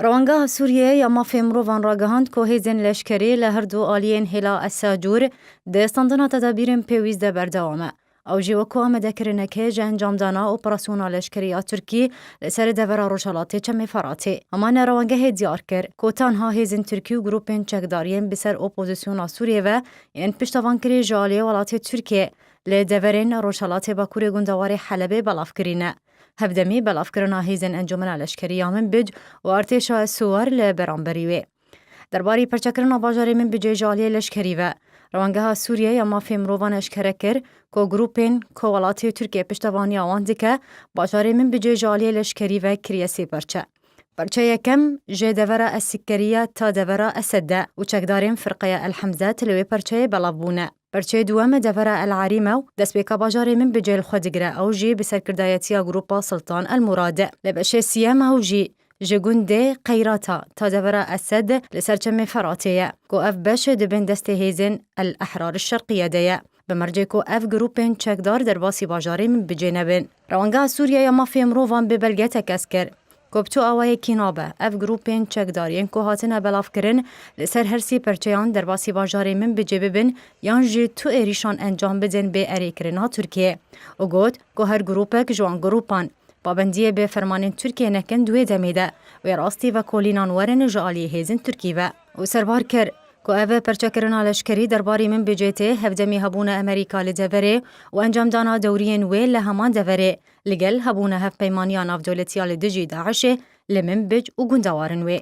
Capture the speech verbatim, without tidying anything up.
Rewangeha Sûriyeyê ya Mafê Mirovan ragihand ku hêzên leşkerî li her du aliyên hêla Esacûr di standina tedabîrên pêwîst de berdewam e. Ew jî wek ku amadekirinek e ji encamdana operasyona leşkerî ya Tirkî li ser devera rojhelatê Çemê Feratê. Hema ne rewangehê diyar kir ku tanha hêzên Tirkî û grûpên çekdar yên bi ser opozisyona Sûriyê ve yên piştevankirî ji aliyê welatê Tirkiyê li deverên rojhelatê bakurê gundewarê Helebê belav kirîne. Hevdemî belavkirina hêzên Encûmena Leşkerî ya Minbic û artêşa Siwar li beramberî wê. Derbarî perçekirina bajarê Minbicê ji aliyê leşkerî ve, Rewangeha Sûriye ya Mafê Mirovan eşkere kir ku grûpên ku welatê Tirkiye piştevaniya wan dike, bajarê Minbicê ji aliyê leşkerî ve kiriye sê perçe. Perçe yekem ji devera Esikeriya ta devera Esed de û çekdarên firqeya El Hemzet li wê perçeyê belav bûne. Perçeyê duwem devera El Arîm e û destpêka bajarê Minbicê li xwe digire, ew jî bi serkirdayetiya grûpa Sultan El Murad e. Li beşê siyem ew jî ji gundê Qeyrata ta devera Esed li ser Çemê Feratê ye, ku ev beş di bin destê hêzên El Ehrar Şerqiye de ye. Bi mercê ku ev grûpên çekdar derbasî bajarê Minbicê nebin. Rewangeha Sûriye ya Mafê Mirovan bi belge tekez kir ku bi tu awayekî nabe ev grûpên çekdar yên ku hatine belavkirin li ser her sê perçeyan derbasî bajarê Minbicê bibin yan jî tu êrîşan encam bidin bê erêkirina Tirkiyê û got ku her grûpek ji wan grûpan pabendiyê bi fermanên Tirkiyê nekin di wê demê de wê rastî vekolînan werin ji aliyê hêzên Tirkî ve û serbar kir ku ev perçekirina leşkerî derbarî Minbicê tê hevdemî hebûna Amerîka li deverê û encamdana dewriyên wê li heman deverê li gel hebûna hevpeymaniya navdewletiya li dijî DAIŞê li Minbic û gundewarên wê.